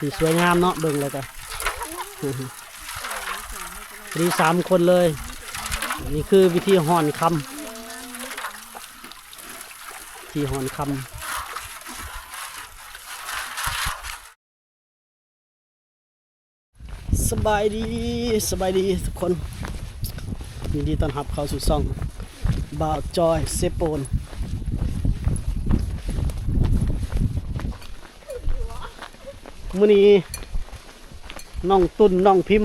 ທີ່ສວຍງາມເນາະ ເບິ່ງແລ້ວກໍ ພໍດີສາມຄົນເລີຍ. ນີ້ຄືວິທີຮ່ອນຄຳ ທີ່ຮ່ອນຄຳ. ສະບາຍດີ ສະບາຍດີທຸກຄົນ ຍິນດີຕ້ອນຮັບເຂົ້າສູ່ຊ່ອງບ່າວຈອຍເຊໂປນ. ມື້ນີ້ນ້ອງຕຸນ ນ້ອງພິມ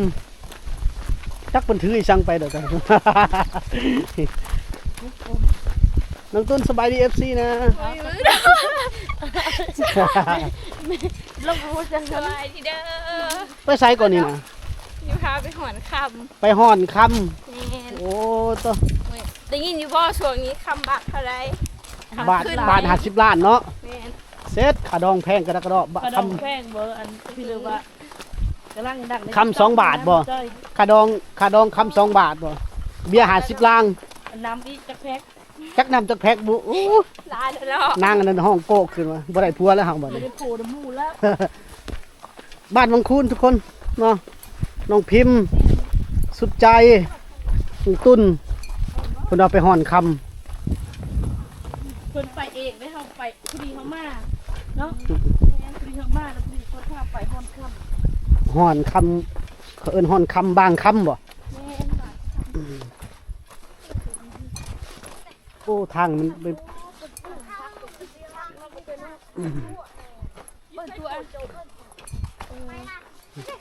ຈັກເພິ່ນຖືອີ່ສັງໄປດອກ. ນ້ອງຕຸນ ສະບາຍດີ ເອັຟຊີ ນະ. ລາວບໍ່ຮູ້ຈັກ ສະບາຍດີເດີ. ໄປໃສກ່ອນນີ້ນະ? ຢູ່ພາໄປຮ່ອນຄຳ. ໄປຮ່ອນຄຳ. ແມ່ນ. ໂອ້ ໂຕ ໄດ້ຍິນຢູ່ບໍ່ ຊ່ວງນີ້ຄຳບາດເທົ່າໃດ? ບາດ ບາດຫ້າສິບລ້ານເນາະ. ແມ່ນ. ເສັດ ຄ່າດອງແພງກະດະກະດໍະ. ຄ່າດອງແພງເບີ ອັນທີ່ເລີຍວ່າກຳລັງດັງ ຄຳສອງບາດບໍ່? ຄ່າດອງ ຄ່າດອງຄຳສອງບາດບໍ່? ເບຍຫ້າສິບລ້ານ. ອັນນ້ຳອີກຈັກແພັກ? ຈັກນ້ຳຈັກແພັກບຸ. ໂອ້ ຫຼາຍແລ້ວເນາະ. ນາງອັນນັ້ນຮ້ອງໂກກຂຶ້ນວ່າ ບໍ່ໄດ້ຜົວແລ້ວເຮົາບັດນີ້ ບໍ່ໄດ້ຜົວນຳໝູ່ແລ້ວ. ບ້ານວັງຄູນທຸກຄົນເນາະ ນ້ອງພິມ ສຸດໃຈ ລຸງຕຸນ ເພິ່ນວ່າໄປຮ່ອນຄຳ. ເພິ່ນໄປເອງເດ້ ເຮົາໄປ ພໍດີເຮົາມາເນາະ. ແມ່ນ ພໍດີເຮົາມາ ແລ້ວພໍດີເພິ່ນພາໄປຮ່ອນຄຳ. ຮ່ອນຄຳ ເຂົາເອີ້ນຮ່ອນຄຳ ບາງຄຳບໍ່? ແມ່ນ ບາງຄຳ. ໂອ້ ທາງມັນເປັນ ເບິ່ງຕົວ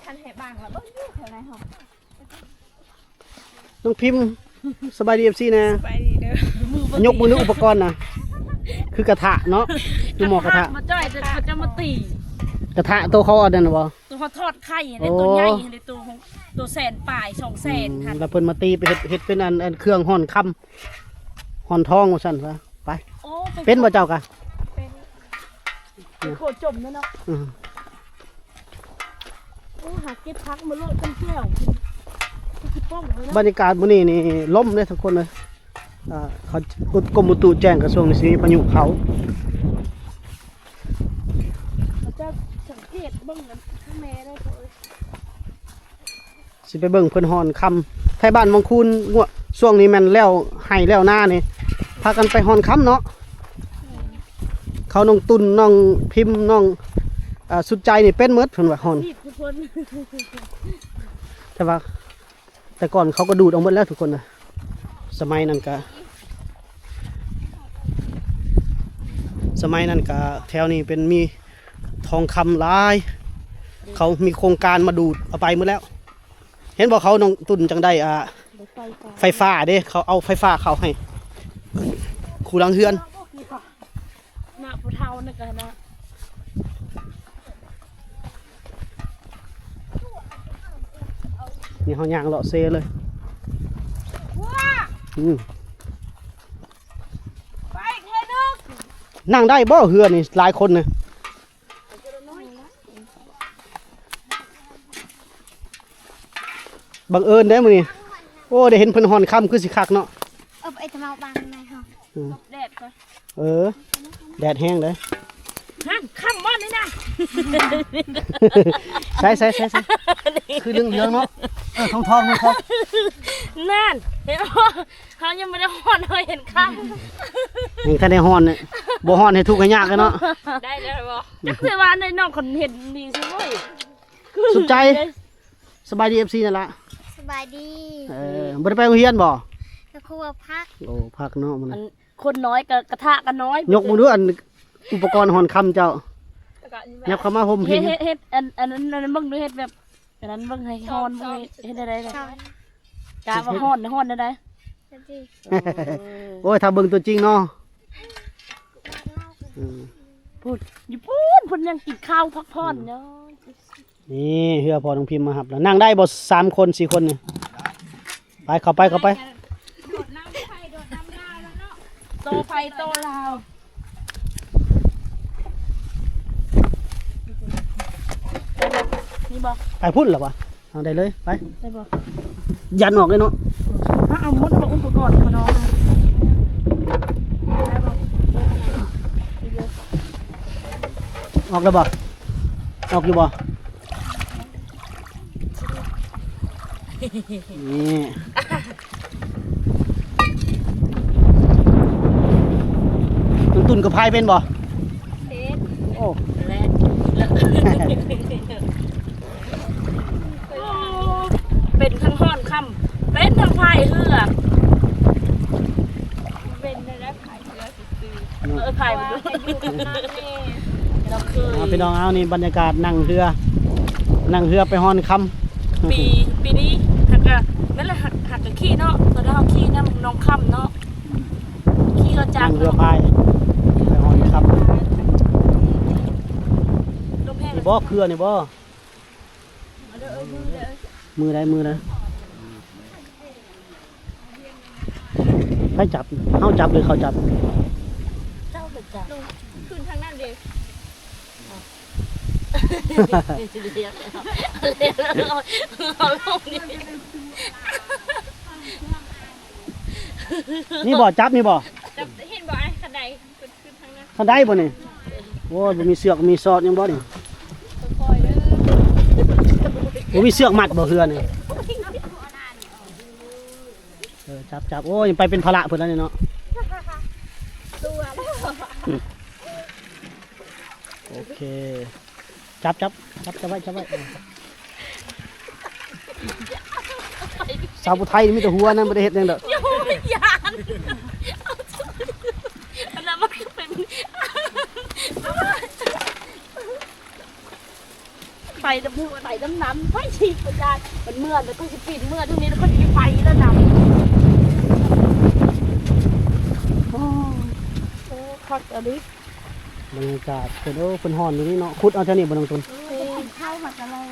ຄັນໃຫ້ບັງລະເບິ່ງຢູ່ແຖວໃນຫ້ອງ. ນ້ອງພິມ ສະບາຍດີ ເອັຟຊີ ນະ. ສະບາຍດີເດີ. ຍົກມືດູ ອຸປະກອນນະ ຄືກະທະເນາະ ຄືໝໍ້ກະທະ ມາຈ່ອຍ ເຂົາຈະມາຕີ. ກະທະໂຕເຂົາອັນນັ້ນນະບໍ່? ໂຕເຂົາທອດໄຂ່ ໂອ້ ໂຕໃຫຍ່ ໂຕ ໂຕແສນປາຍ ສອງແສນ. ອືມ ຫັ້ນ ແລ້ວເພິ່ນມາຕີໄປເຮັດ ເຮັດເປັນອັນ ອັນເຄື່ອງຮ່ອນຄຳ ຮ່ອນທອງວ່າຊັ້ນຊະ. ໄປ ໂອ້ ເປັນ ເປັນບໍ່ເຈົ້າກະ? ເປັນ. ໂຄຈົມເນາະ. ອືມ. ໂອ້ ຫາເກັບຜັກມາໂລດກັນແຈ່ວກິນ ຄືຊິປ້ອງເລີຍເນາະ. ບັນຍາກາດມື້ນີ້ນີ້ລົມເດ້ທຸກຄົນເອີຍ. ອ່າ ເຂົາ ກົມອຸຕຸແຈ້ງກະຊວງນີ້ຊິມີພາຍຸເຂົ້າ. ເຂົາເຈົ້າສັງເກດເບິ່ງນັ້ນຂ້າງແມ່ໄດ້ເຂົາເອີຍ. ຊິໄປເບິ່ງເພິ່ນຮ່ອນຄຳ ໄທບ້ານວັງຄູນ ຊ່ວງນີ້ແມ່ນແລ້ວໄຮ່ແລ້ວນານີ້ ພາກັນໄປຮ່ອນຄຳເນາະ. ເຂົານ້ອງຕຸນ ນ້ອງພິມ ນ້ອງ ອ່າ ສຸດໃຈນີ້ເປັນໝົດ ເພິ່ນວ່າຮ່ອນ. ແຕ່ວ່າແຕ່ກ່ອນເຂົາກະດູດອອກໝົດແລ້ວທຸກຄົນນະ. ສະໄໝນັ້ນກະ ສະໄໝນັ້ນກະແຖວນີ້ເປັນມີທອງຄຳຫຼາຍ ເຂົາມີໂຄງການມາດູດເອົາໄປໝົດແລ້ວ. ເຫັນບໍ່ ເຂົານ້ອງຕຸນຈັ່ງໄດ້ ອ່າ ໄຟຟ້າເດ້ ເຂົາເອົາໄຟຟ້າເຂົ້າໃຫ້ຄູ່ຫຼັງເຮືອນ. ນະ ຜູ້ເຖົ້ານັ້ນກະນະ ນີ້ເຮົາຍ່າງເລາະເຊເລີຍ. ອືມ ນັ່ງໄດ້ບໍ່ເຮືອນີ້ ຫຼາຍຄົນນະ? ບັງເອີນເດ້ມື້ນີ້. ໂອ້ ໄດ້ເຫັນເພິ່ນຮ່ອນຄຳຄືຊິຄັກເນາະ. ເອີ ໄປຕະເມົາບັງໃນຫ້ອງ. ອືມ ແດດກໍ ເອີ ແດດແຮງເດ້. ຫັ້ນ ຄຳບໍ່ນີ້ນະ. ໃສ່ໆໆໆ ຄືເຫຼືອງໆເນາະ. ເອີ ທອງໆ ທອງໆ. ນັ້ນ ເຫັນບໍ່? ເຮົາຍັງບໍ່ໄດ້ຮ້ອນ ເຮົາເຫັນຄຳ. ຍັງທັນໄດ້ຮ້ອນເນຍ ບໍ່ຮ້ອນໃຫ້ທຸກໃຫ້ຍາກເລີຍເນາະ. ໄດ້ແລ້ວບໍ່? ຈັກຊິວ່າໃນນ້ອງຄົນເຫັນດີຊິເວີຍ. ສຸດໃຈ ສະບາຍດີ ເອັຟຊີ ນັ້ນລະ. ສະບາຍດີ. ເອີ ບໍ່ໄດ້ໄປໂຮງຮຽນບໍ່? ໄປຄົວຜັກ. ໂອ້ ຜັກເນາະ ມື້ນີ້ ອັນ ຄົນນ້ອຍກະ ກະທະກະນ້ອຍ. ຍົກເບິ່ງດູ ອັນ ອຸປະກອນຮ່ອນຄຳເຈົ້າ. ແລ້ວກະ ຫຍັບເຂົ້າມາໂຮມພີ້. ເຮັດ ເຮັດ ເຮັດ ອັນ ອັນນັ້ນ ອັນນັ້ນເບິ່ງດູ ເຮັດແບບ ອັນນັ້ນເບິ່ງໃຫ້ຮ້ອນ ເບິ່ງໃຫ້ ເຮັດແນວໃດນະ? ກະວ່າຮ້ອນ ຮ້ອນແນວໃດ? ໂອ້ຍ ຖ້າເບິ່ງຕົວຈິງເນາະ. ອືມ ພຸ້ນ ຢູ່ພຸ້ນ ເພິ່ນຍັງກິນເຂົ້າພັກຜ່ອນເນາະ. ນີ້ເຮືອພໍ່ນ້ອງພິມມາຮັບແລ້ວ. ນັ່ງໄດ້ບໍ່ ສາມຄົນ ສີ່ຄົນນີ້? ໄປ ເຂົ້າໄປ ເຂົ້າໄປ. ໂຕໄປໂຕລາວ. ໄປພຸ້ນລະວະ. ເອົາ ໄດ້ເລີຍ ໄປ. ໄດ້ບໍ່? ຢັນອອກເລີຍເນາະ. ເອົາໝົດບໍ່ ອຸປະກອນຂອງນ້ອງ? ໄດ້ບໍ່? ອອກແລ້ວບໍ່? ອອກຢູ່ບໍ່? ນີ້ น้องตุ่นก็พายเป็นบ่? เป็น โอ้ แหละ เป็นทั้งฮ้อนค่ำ เป็นทั้งพายเฮือ เป็นได้ เนาะ เออ ถ่ายมาดู เราเคย อ่า พี่น้อง เอา นี่บรรยากาศนั่งเฮือ นั่งเฮือไปฮ้อนค่ำ ปี ปีนี้หากะ นั่นแหละ หาก หากะขี่เนาะ ตอนนั้นเฮาขี่นำน้องค่ำเนาะ ขี่รถจักร นั่งเฮือพายไปฮ้อนค่ำ ลมแฮง นี่บ่ เฮือนี่บ่ เอาเด้อ เอ้ย มือเด้อ มือใด มือใด ไผจับ เฮาจับหรือเขาจับ? เจ้าไปจับ ขึ้นทางนั้นเด้ เอาลงนี่ นี่บ่ จับนี่บ่ จับ เห็นบ่ ไอ้คันได คันไดบ่นี่ โอ้ย บ่มีเสือก มีสอดหยังบ่นี่ ค่อยๆเด้อ บ่มีเสือกมัดบ่เฮือนี่ เออ จับ จับ โอ้ย ไปเป็นภาระเพิ่นแล้วนี่เนาะ ตัวแล้ว อืม โอเค จับ จับ จับ จับไว้ จับไว้ เออ สาวผู้ไทยนี่มีแต่หัวนะ บ่ได้เฮ็ดหยังดอก โอ้ย ย่าน อันนั้นมันก็เป็น ไปดำ ไปดำน้ำ ไปสิ ไปย่าน มันเมื่อ แล้วก็สิปีนเมื่อ ตรงนี้ แล้วก็สิไปแล้วนะ โอ้ โอ้ คักอะดิ บรรยากาศเพิ่น โอ้ เพิ่นฮ้อนอยู่นี่เนาะ ขุดเอาแถวนี้บ่น้องตุ่น เออ เข้ามากันเลย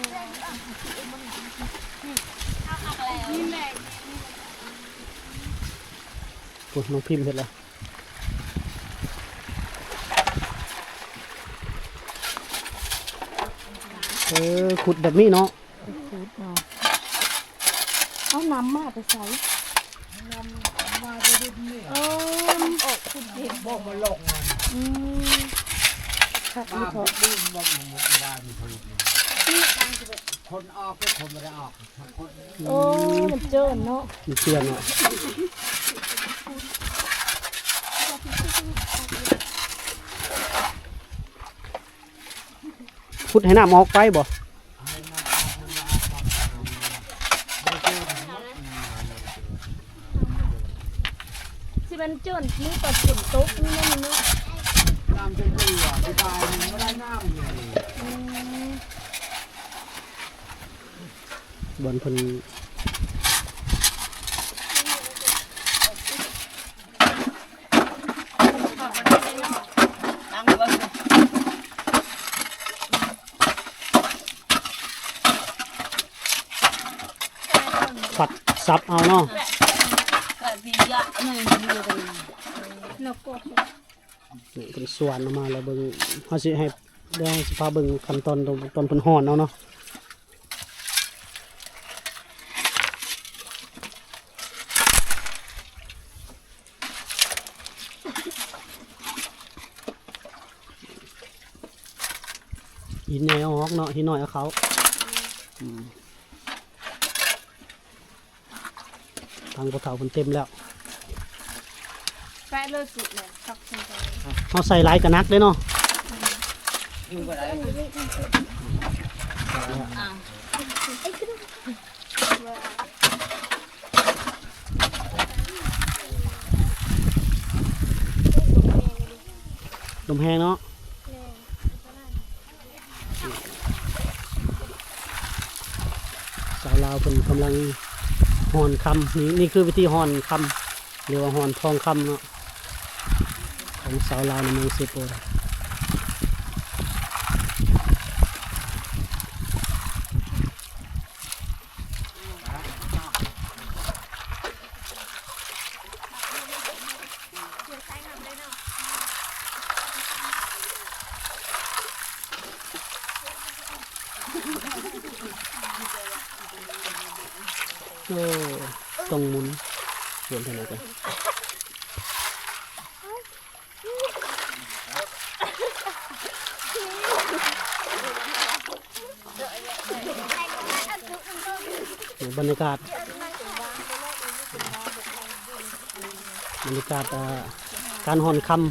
นี่แหละ โอ้ น้องพิมพ์เฮ็ดแล้ว เออ ขุดแบบนี้เนาะ ขุดเนาะ เอาน้ำมาแต่ไส น้ำมาแต่ดินนี่ เออ มันออกขุดดิน บ่มาลอกมัน อืม คัก ปลา อีเถาะ มันบ่มาบ้านมัน คนออกก็คนบ่ได้ออก โอ้ มันเจิ่นเนาะ มันเจิ่นเนาะ ขุดให้น้ำออกไปบ่ สิมันเจิ่น มื้อตอนฝนตกนี่แม่นเนาะ น้ำเจิ่น ที่ตายมันบ่ได้น้ำเลย อืม บ่อนเพิ่น ขัดสับเอาเนาะ นี่เพิ่นสวนออกมาแล้วเบิ่ง เฮาสิให้ เดี๋ยวสิพาเบิ่งขั้นตอนตอน ตอนเพิ่นฮ้อนเอาเนาะ หินใหญ่เอาออกเนาะ หินน้อยเอาเข้า อืม ทางพ่อเฒ่าเพิ่นเต็มแล้ว แปะเลยสุดเลย ตักขึ้นไป เฮาใส่หลายกะหนักเด้เนาะ อ่า ลมแฮงเนาะ สาวลาวเพิ่นกำลังฮ้อนค่ำ นี่ นี่คือวิธีฮ้อนค่ำ หรือว่าฮ้อนทองค่ำเนาะ ของสาวลาวในเมืองเซโปน โอ้ ต้องหมุน หมุนเท่านั้นก่อน เ ບັນຍາກາດ ບັນຍາກາດ ເອີ ການຮ່ອນຄຳນະ.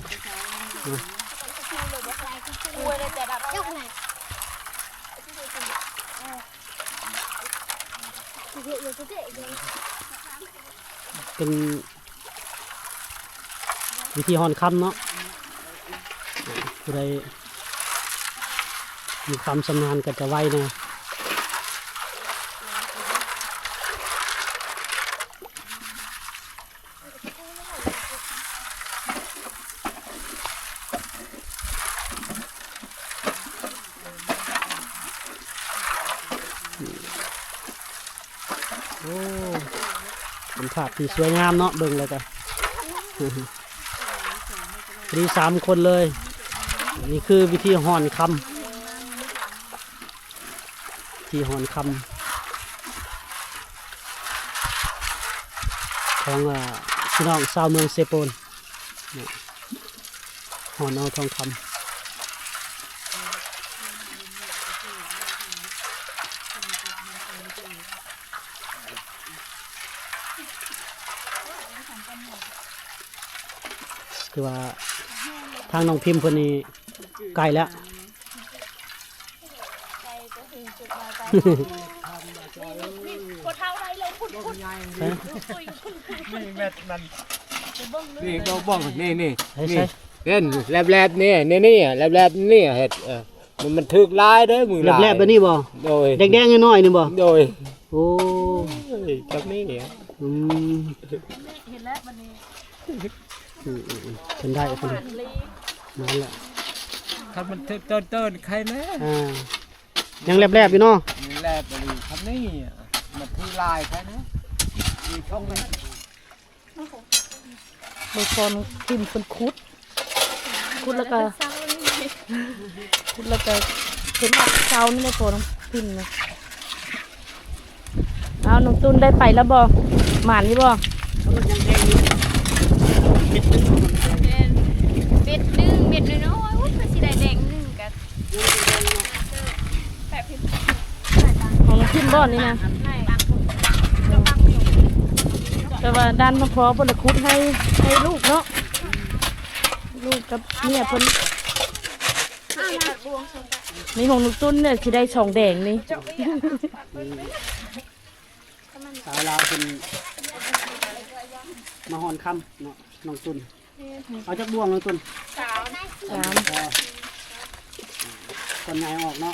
ເປັນວິທີຮ່ອນຄຳເນາະ, ຜູ້ໃດມີຄວາມຊຳນານກໍຈະໄວແດ່. ໂອ້ ເປັນພາບທີ່ສວຍງາມເນາະ ເບິ່ງແລ້ວກະ ພໍດີສາມຄົນເລີຍ. ນີ້ຄືວິທີຮ່ອນຄຳ ທີ່ຮ່ອນຄຳຂອງ ເອີ ພີ່ນ້ອງຊາວເມືອງເຊໂປນ ເນາະ, ຮ່ອນເອົາທອງຄຳ. ຄືວ່າທາງນ້ອງພິມເພິ່ນນີ້ໃກ້ແລ້ວ. ນີ້ແມັດມັນ ນີ້ກໍບ້ອງ ນີ້ ນີ້ ໃສ່ ນີ້ ໃສ່ ເຫັນແລບໆ ນີ້ ນີ້ ນີ້ ແລບໆ ນີ້ເຮັດ ເອີ ມັນ ມັນຖືກຫຼາຍເດ້ ມືຫຼາຍ ແລບໆ ແບບນີ້ບໍ່? ໂດຍ ແດງໆ ນ້ອຍໆ ນີ້ບໍ່? ໂດຍ ໂອ້ ເອີ ຈັກນີ້ ອືມ ເຫັນແລ້ວບັດນີ້ ອືມໆໆ ເພິ່ນໄດ້ ເພິ່ນ ມາແລ້ວ ຄັນມັນເຕີນໆ ໄຄແນ່ ອ່າ ຍັງແລບໆ ຢູ່ເນາະ ແລບອີ່ຫຼີ ຄັນນີ້ມັນຖືຫຼາຍ ໄຄແນ່ ມີຊ່ອງແມ່ນ ເບິ່ງ ພອນ້ອງພິມເພິ່ນຂຸດ ຂຸດແລ້ວກໍ ຂຸດແລ້ວກໍເພິ່ນອັດເຊົານີ້ແຫຼະ ພອນ້ອງພິມນະ. ເອົາ ນ້ອງຕຸນໄດ້ໄປແລ້ວບໍ່? ໝານຢູ່ບໍ່? ເມັດໜຶ່ງ ເມັດໜຶ່ງ ເມັດນ້ອຍໆ ໂອ້ຍ ເພິ່ນຊິໄດ້ແດງໜຶ່ງກະ ຂອງນ້ອງພິມບໍ່ນີ້ນະ? ແຕ່ວ່າດ້ານມະພໍເພິ່ນລະຂຸດໃຫ້ ໃຫ້ລູກເນາະ ລູກກັບເມຍເພິ່ນ. ນີ້ຂອງນ້ອງຕຸນນີ້ຊິໄດ້ສອງແດງນີ້ ສາວລາວເພິ່ນມາຮ່ອນຄຳເນາະ ນ້ອງຕຸນ. ເອົາຈັກບ່ວງນ້ອງຕຸນ? ສາມ ສາມ ກ່ອນໃຫຍ່ອອກເນາະ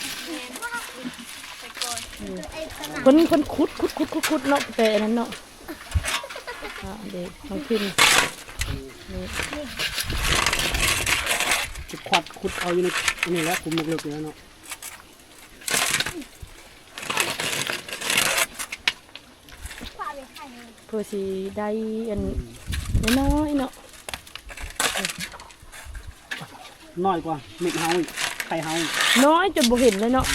ເພິ່ນ ເພິ່ນຂຸດ ຂຸດ ຂຸດ ຂຸດເນາະ ແຕ່ອັນນັ້ນເນາະ. ອ່າ ເດ ນ້ອງພິມ ນີ້ ຂຸດ ຂຸດເອົາຢູ່ໃນອັນນີ້ແຫຼະ ຂຸມເລິກໆ ນີ້ແຫຼະເນາະ ເພື່ອຊິໄດ້ອັນ ອືມ ນ້ອຍໆ ເນາະ. ນ້ອຍກວ່າເມັດເຮົາອີກ ໄຂ່ເຮົາອີກ ນ້ອຍຈົນບໍ່ເຫັນເລີຍເນາະ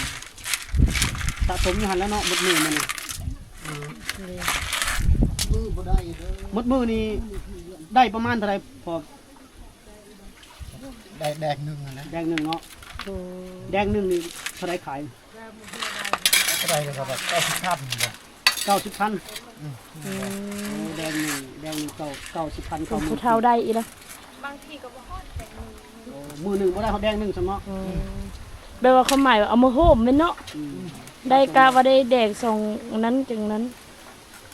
ສະສົມຢູ່ຫັ້ນແຫຼະເນາະ ໝົດມື້ມື້ນີ້ ອືມ ມື້ບໍ່ໄດ້ເດີ ໝົດມື້ນີ້ໄດ້ປະມານເທົ່າໃດພໍ? ໄດ້ແດງໜຶ່ງຫັ້ນນະ ແດງໜຶ່ງເນາະ ໂອ້ ແດງໜຶ່ງນີ້ເທົ່າໃດຂາຍ? ເທົ່າໃດລະ ເກົ້າສິບພັນບໍ່? ເກົ້າສິບພັນ ອືມ ອືມ ໂອ້ ແດງໜຶ່ງ ແດງໜຶ່ງເກົ້າ ເກົ້າສິບພັນ ເກົ້າໝື່ນ ຜູ້ເຖົ້າໄດ້ອີກລະ ບາງທີກໍບໍ່ຮອດແດງໜຶ່ງ ໂອ້ ມື້ໜຶ່ງບໍ່ໄດ້ຮອດແດງໜຶ່ງຊ້ຳເນາະ ອືມ ແບບວ່າຄວາມໝາຍວ່າເອົາມາໂຮມແມ່ນເນາະ ອືມ ໄດ້ກະວ່າໄດ້ແດງສອງອັນນັ້ນຈັ່ງນັ້ນ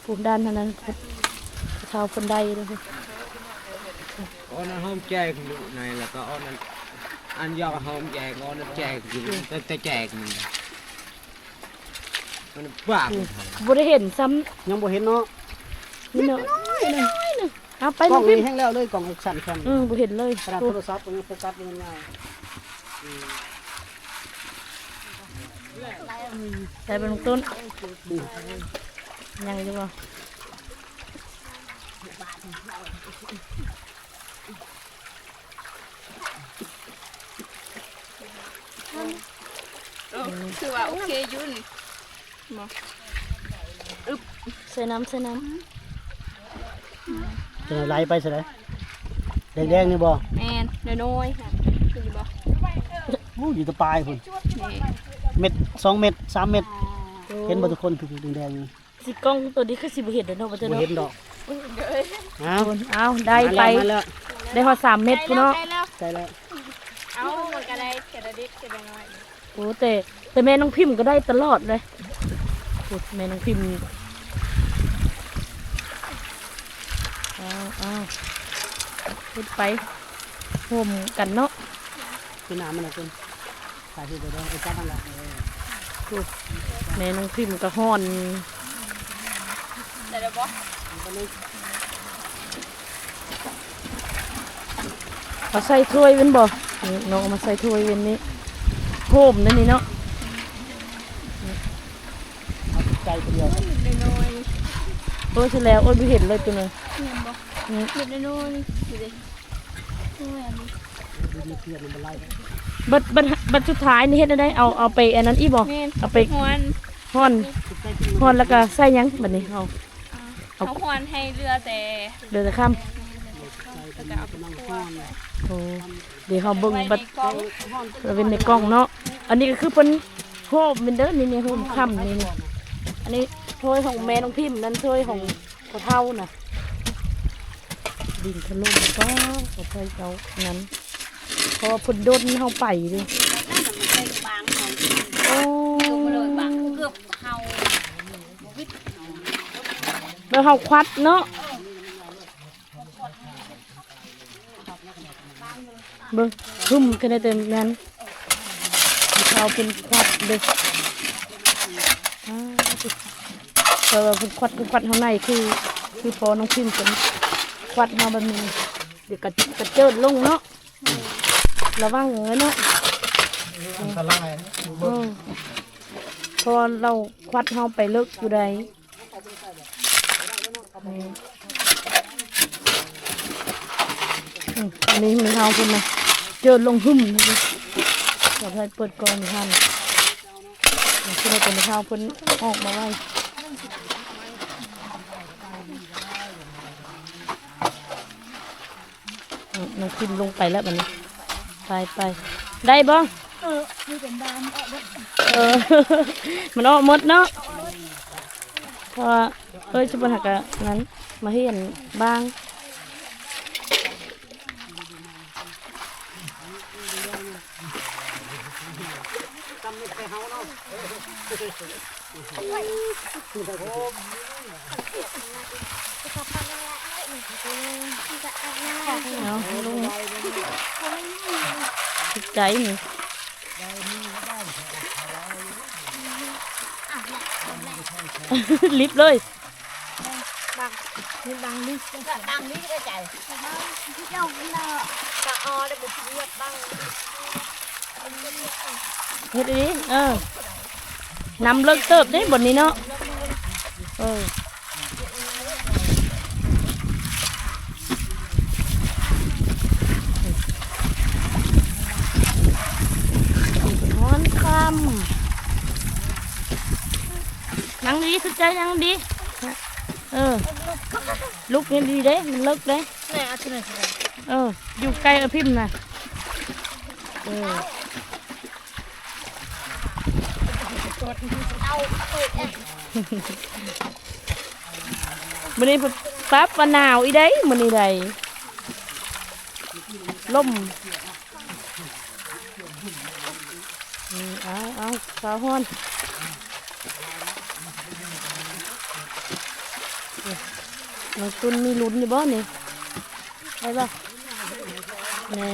ຜູ້ດ້ານຫັ້ນນະ ຜູ້ເຖົ້າເພິ່ນໄດ້ເດ້ ເອົານັ້ນຫອມແຈກຢູ່ໃນ ແລ້ວກໍເອົານັ້ນ ອັນຢາກຫອມແຈກ ເອົານັ້ນແຈກຢູ່ ແຕ່ ແຕ່ແຈກນີ້ ມັນບ້າ ອືມ ບໍ່ໄດ້ເຫັນຊ້ຳ ຍັງບໍ່ເຫັນເນາະ ນີ້ເນາະ ນ້ອຍໜຶ່ງ ເອົາໄປ ກ້ອງນີ້ແຮງແລ້ວເລີຍ ກ້ອງແອັກຊັນແຄມ ອືມ ບໍ່ເຫັນເລີຍ ຂະໜາດໂທລະສັບກໍຍັງໂຟກັສບໍ່ເຫັນງ່າຍ ອືມ ໄດ້ເບິ່ງຕົ້ນ ອືມ ຍັງຢູ່ບໍ່? ເອີ ອືມ ຖືວ່າໂອເຄຢູ່ນີ້ ບໍ່ ອຶບ ໃສ່ນ້ຳ ໃສ່ນ້ຳ ຈະໄຫຼໄປໃສ? ແດງໆ ນີ້ບໍ່? ແມ່ນ ນ້ອຍໆ ຫັ້ນ ເຫັນຢູ່ບໍ່? ໂອ້ ຢູ່ແຕ່ປາຍພຸ້ນ ນີ້ ເມັດ ສອງເມັດ ສາມເມັດ ອໍ ເຫັນບໍ່ທຸກຄົນ? ແດງໆ ນີ້ ຕິດກ້ອງຕົວນີ້ຄືຊິບໍ່ເຫັນເດ້ເນາະ ບໍ່ເຫັນດອກ. ເອົາ ເອົາ ໄດ້ໄປ ມາແລ້ວ ໄດ້ຮອດສາມເມັດພຸ້ນເນາະ. ໃກ້ແລ້ວ ໃກ້ແລ້ວ. ເອົາ ມັນກໍໄດ້ເທື່ອລະເດັກເທື່ອລະນ້ອຍ. ໂອ້ ແຕ່ ແຕ່ແມ່ນ້ອງພິມກໍໄດ້ຕະຫຼອດເລີຍ. ໂອ້ ແມ່ນ້ອງພິມ ເອົາ ເອົາ ເຮັດໄປ ໂຮມກັນເນາະ. ຄືນ້ຳມັນນະ ເປັນສາເຫດເດີ ໄປຈັບມັນລະ. ໂອ້ ແມ່ນ້ອງພິມກໍຮ້ອນ. ໄດ້ແລ້ວບໍ່? ເອົາໃສ່ຖ້ວຍເປັນບໍ່? ນີ້ນ້ອງເອົາມາໃສ່ຖ້ວຍເປັນນີ້ ໂຮມນັ້ນນີ້ເນາະ. ເອົາໃສ່ດຽວ ນ້ອຍໆ. ໂອ້ຍ ຊິແລ້ວ ໂອ້ຍ ບໍ່ເຫັນເລີຍຕົວນັ້ນ. ເຫັນບໍ່? ນີ້ ເມັດນ້ອຍໆ ນີ້ ເຫັນບໍ່? ບັດ ບັດ ບັດສຸດທ້າຍນີ້ເຮັດແນວໃດ? ເອົາ ເອົາໄປອັນນັ້ນອີກບໍ່? ແມ່ນ ເອົາໄປຮ້ອນ ຮ້ອນ ຮ້ອນແລ້ວກໍໃສ່ຫຍັງບັດນີ້ເຮົາ? ເອົາ ເອົາຮ້ອນໃຫ້ເຫຼືອແຕ່ ເຫຼືອແຕ່ຄຳ ແມ່ນ ແລ້ວກໍເອົາໄປຂົ້ວ. ໂອ້ ດຽວເຮົາເບິ່ງບັດ ເອົາໄວ້ໃນກ່ອງ ເອົາໄວ້ໃນກ່ອງເນາະ. ອັນນີ້ກໍຄືເພິ່ນໂຮມແມ່ນເດີ ນີ້ ນີ້ໂຮມຄຳນີ້. ອັນນີ້ຖ້ວຍຂອງແມ່ນ້ອງພິມ ນັ້ນຖ້ວຍຂອງ ພໍ່ເຖົ້ານະ. ດິນຖະຫຼົ່ມກໍ ກໍໄປເອົານັ້ນ ເພາະວ່າເພິ່ນດົນເຮົາໄປເດ້. ໂອ້ ແລ້ວເຮົາຄວັດເນາະ. ເບິ່ງ ຫຶ້ມ ຂະໜາດແຕ່ນັ້ນ ເຮົາເປັນຄວັດເດ້. ອ້າວ ແຕ່ວ່າເພິ່ນຄວັດ ເພິ່ນຄວັດເຮົາໃນ ຄື ຄືພໍ່ນ້ອງພິມເພິ່ນຄວັດເຮົາແບບນີ້ ດຽວກະ ກະເຈີດລົງເນາະ. ລະວັງເລີຍເນາະ ອັນຕະລາຍ. ເອີ ເພາະວ່າລາວຄວັດເຮົາໄປເລິກຢູ່ໃດ. ອືມ ນີ້ແມ່ເຖົ້າເພິ່ນນະ ເຈີດລົງຫຶ້ມ. ເຈົ້າໃຫ້ເປີດກ່ອນຫັ້ນ ເພິ່ນເອົາແມ່ເຖົ້າເພິ່ນອອກມາໄວ້. ອືມ ນ້ອງພິມລົງໄປແລ້ວບັດນີ້. ໄປ ໄປ ໄດ້ບໍ່? ເອີ ມີເປັນບານອອກເບິດ. ເອີ ມັນອອກໝົດເນາະ ເພາະວ່າ ເອີຍ ຊຸບບັນຫາກະນັ້ນ ມາເຮັດບາງ. ເອົາລົງ ຖືກໃຈນີ້ ລິບເລີຍ. ບັງ ມີບັງລິ ບັງລິ ເອີ ໃຈ ເຈົ້າເນາະ ກະອໍ ແລ້ວບໍ່ເຫຼືອກບັງ ເຮັດອີ່ຫຼີ. ເອີ ນ້ຳເລິກເຕີບເດ້ບ່ອນນີ້ເນາະ. ເອີ ຮ້ອນຄ່ຳ. ນັ່ງດີ ສຸດໃຈ ນັ່ງດີ. ເອີ ລຸກນີ້ດີເດ້ ມັນເລິກເດ້. ເອີ ຢູ່ໃກ້ອະພິມນະ. ເອີ ມື້ນີ້ປັບວ່າໜາວອີ່ໃດ ມື້ນີ້ໃດ ລົມ. ອືມ ເອົາ ເອົາ ສາວຮ້ອນ ນ້ອງຕຸນມີລຸ້ນຢູ່ບໍ່ນີ້ ໄດ້ບໍ່? ແນ່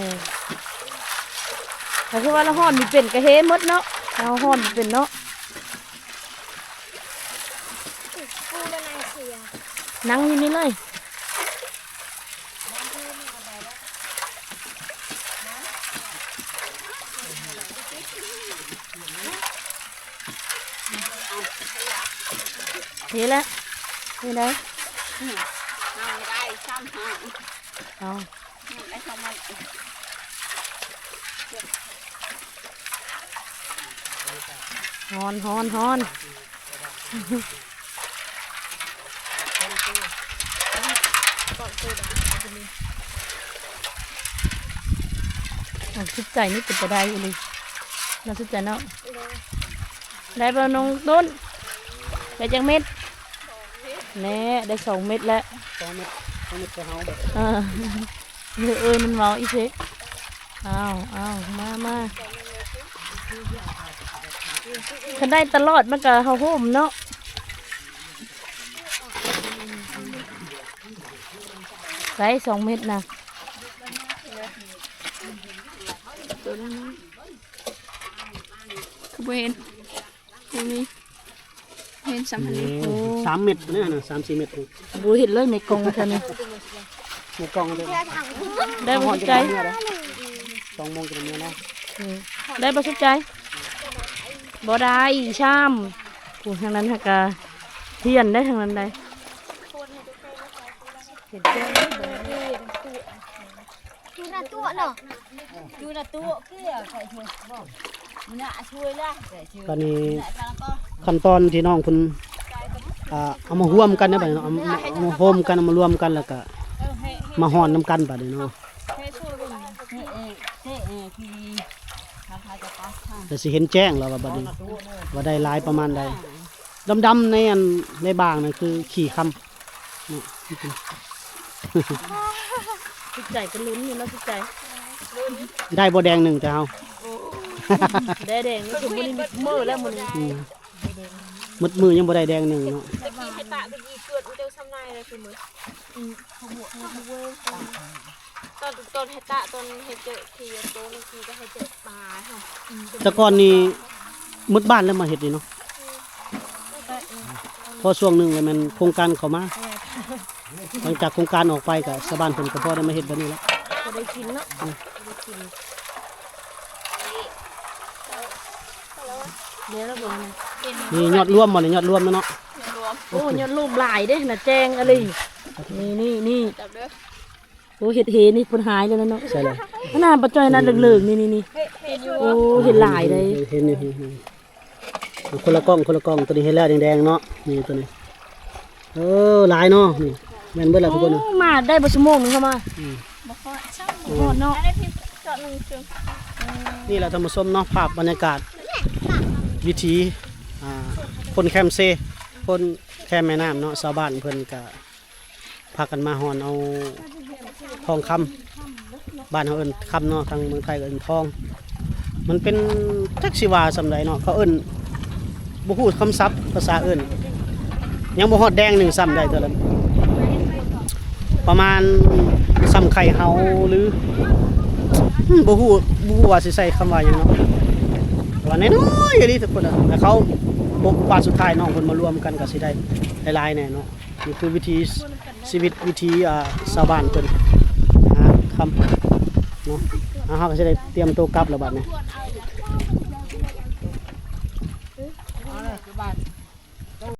ຖ້າຄືວ່າລະຮ້ອນບໍ່ເປັນກະເຮໝົດເນາະ ເຮົາຮ້ອນບໍ່ເປັນເນາະ. ນັ່ງຢູ່ນີ້ເລີຍ. ນີ້ແຫຼະ ນີ້ໄດ໋ ເອົາ ຮ້ອນ ຮ້ອນ ຮ້ອນ. ນ້ອງສຸດໃຈນີ້ເປັນຕາໄດ້ອີ່ຫຼີ ນ້ອງສຸດໃຈເນາະ. ໄດ້ບໍ່ນ້ອງຕົ້ນ? ໄດ້ຈັກເມັດ? ແນ່ ໄດ້ສອງເມັດແລ້ວ ສອງເມັດ ສອງເມັດໃສ່ເຮົາ ເອີ ເອີ ມັນເວົ້າອີເຊ. ອ້າວ ອ້າວ ມາ ມາ ຄັນໄດ້ຕະຫຼອດມັນກະເຮົາໂຮມເນາະ. ໃສ່ສອງເມັດນະ ຄືບໍ່ເຫັນ ບໍ່ມີ ເຫັນສ່ຳຫັ້ນເດ້. ໂອ້ ສາມເມັດນີ້ນະ ສາມສີ່ເມັດນີ້ ບໍ່ເຫັນເລີຍໃນກ່ອງຊັ້ນນີ້ ໃນກ່ອງເດ້. ໄດ້ບໍ່ສຸດໃຈ ສອງໂມງຈະໄດ້ເມືອເນາະ. ອື ໄດ້ບໍ່ສຸດໃຈ ບໍ່ໄດ້ຊ້ຳ. ຜູ້ທາງນັ້ນຫາກະຮຽນໄດ້ທາງນັ້ນໄດ໋. ເຫັນແຈ້ງ ຢູ່ໜ້າຕົວະເນາະ ຢູ່ໜ້າຕົວະເກືອໃສ່ເທື່ອ ໜ້າຊ່ວຍລະໃສ່ເທື່ອ. ຕອນນີ້ຂັ້ນຕອນທີ່ນ້ອງເພິ່ນ ອ່າ ເອົາມາຮ່ວມກັນນະ ບັດນີ້ເນາະ ເອົາມາ ເອົາມາໂຮມກັນ ເອົາມາລວມກັນ ແລ້ວກະມາຮ່ອນນຳກັນບັດນີ້ເນາະ. ແລ້ວຊິເຫັນແຈ້ງແລ້ວວ່າບັດນີ້ ວ່າໄດ້ຫຼາຍປະມານໃດ. ດຳໆໃນອັນ ໃນບາງນັ້ນຄືຂີ້ຄຳ. ສຸດໃຈກໍລຸ້ນຢູ່ເນາະ ສຸດໃຈ ໄດ້ບໍ່ແດງໜຶ່ງແຕ່ເຮົາ ໄດ້ແດງໜຶ່ງ ມື້ນີ້ມືດແລ້ວມື້ນີ້ ອື ມືດມື້ຍັງບໍ່ໄດ້ແດງໜຶ່ງເນາະ. ຕະກີ້ໃຫ້ຕາຕະກີ້ເກີດມັນເຈົ້າຊ່ຳນາຍແລ້ວຄືມື້ ອື ຕອນ ຕອນໃຫ້ຕາ ຕອນໃຫ້ເຈີທີ່ໂຕນີ້ ທີ່ກໍໃຫ້ເຈີປາເຮົາ ແຕ່ກ່ອນນີ້ໝົດບ້ານແລ້ວມາເຮັດນີ້ເນາະ. ພໍຊ່ວງໜຶ່ງແລ້ວແມ່ນໂຄງການເຂົ້າມາ ຫຼັງຈາກໂຄງການອອກໄປກໍຊາວບ້ານເພິ່ນກໍພໍໄດ້ມາເຮັດແບບນີ້ແລ້ວ. ບໍ່ໄດ້ກິນເນາະ ອື ບໍ່ໄດ້ກິນ. ນີ້ຍອດລວມບໍ່ນີ້ ຍອດລວມແມ່ນເນາະ. ໂອ້ ຍອດລວມຫຼາຍເດ້ນະ ແຈ້ງອີ່ຫຼີ. ນີ້ໆໆ ໂອ້ ເຮັດເຮນີ້ເພິ່ນຫາຍແລ້ວເນາະ. ໃຊ່ແລ້ວ ອັນນັ້ນປາຈ້ອຍນັ້ນເລີກໆ ນີ້ໆໆ. ໂອ້ ເຫັນຫຼາຍເດ້ ເຫັນຢູ່ ເຫັນຢູ່. ຄົນລະກ້ອງ ຄົນລະກ້ອງ ໂຕນີ້ເຫັນແລ້ວແດງໆເນາະ ນີ້ໂຕນີ້. ເອີ ຫຼາຍເນາະ ນີ້ແມ່ນເບິດແລ້ວທຸກຄົນ. ໂອ້ ມາໄດ້ບໍ່ຊົ່ວໂມງໜຶ່ງເຂົ້າມາ ອື ບໍ່ຮອດຊ້ຳ ບໍ່ຮອດເນາະ. ນີ້ແຫຼະທ່ານຜູ້ຊົມເນາະ ພາບບັນຍາກາດ ວິຖີ ອ່າ ຄົນແຄມເຊ ຄົນແຄມແມ່ນ້ຳເນາະ ຊາວບ້ານເພິ່ນກະ ພາກັນມາຮ່ອນເອົາທອງຄຳ ບ້ານເຮົາເອີ້ນຄຳເນາະ ທາງເມືອງໄທກໍເອີ້ນທອງ. ມັນເປັນ ຈັກຊິວ່າສ່ຳໃດເນາະ ເຂົາເອີ້ນ ບໍ່ຮູ້ຄຳສັບພາສາເອີ້ນ ຍັງບໍ່ຮອດແດງໜຶ່ງຊ້ຳ ໄດ້ເທື່ອລະປະມານສ່ຳໄຂ່ເຫົາ ຫຼື ອື ບໍ່ຮູ້ ບໍ່ຮູ້ວ່າຊິໃຊ້ຄຳວ່າຫຍັງເນາະ ວ່ານ້ອຍໆອີ່ຫຼີທຸກຄົນ. ແລ້ວເຂົາ ໂອກາດສຸດທ້າຍນ້ອງເພິ່ນມາລວມກັນກໍຊິໄດ້ຫຼາຍໆແນ່ເນາະ. ນີ້ຄືວິຖີຊີວິດ ວິຖີ ອ່າ ຊາວບ້ານເພິ່ນຫາຄຳເນາະ. ອ່າ ເຮົາກໍຊິໄດ້ຕຽມໂຕກັບແລ້ວບັດນີ້.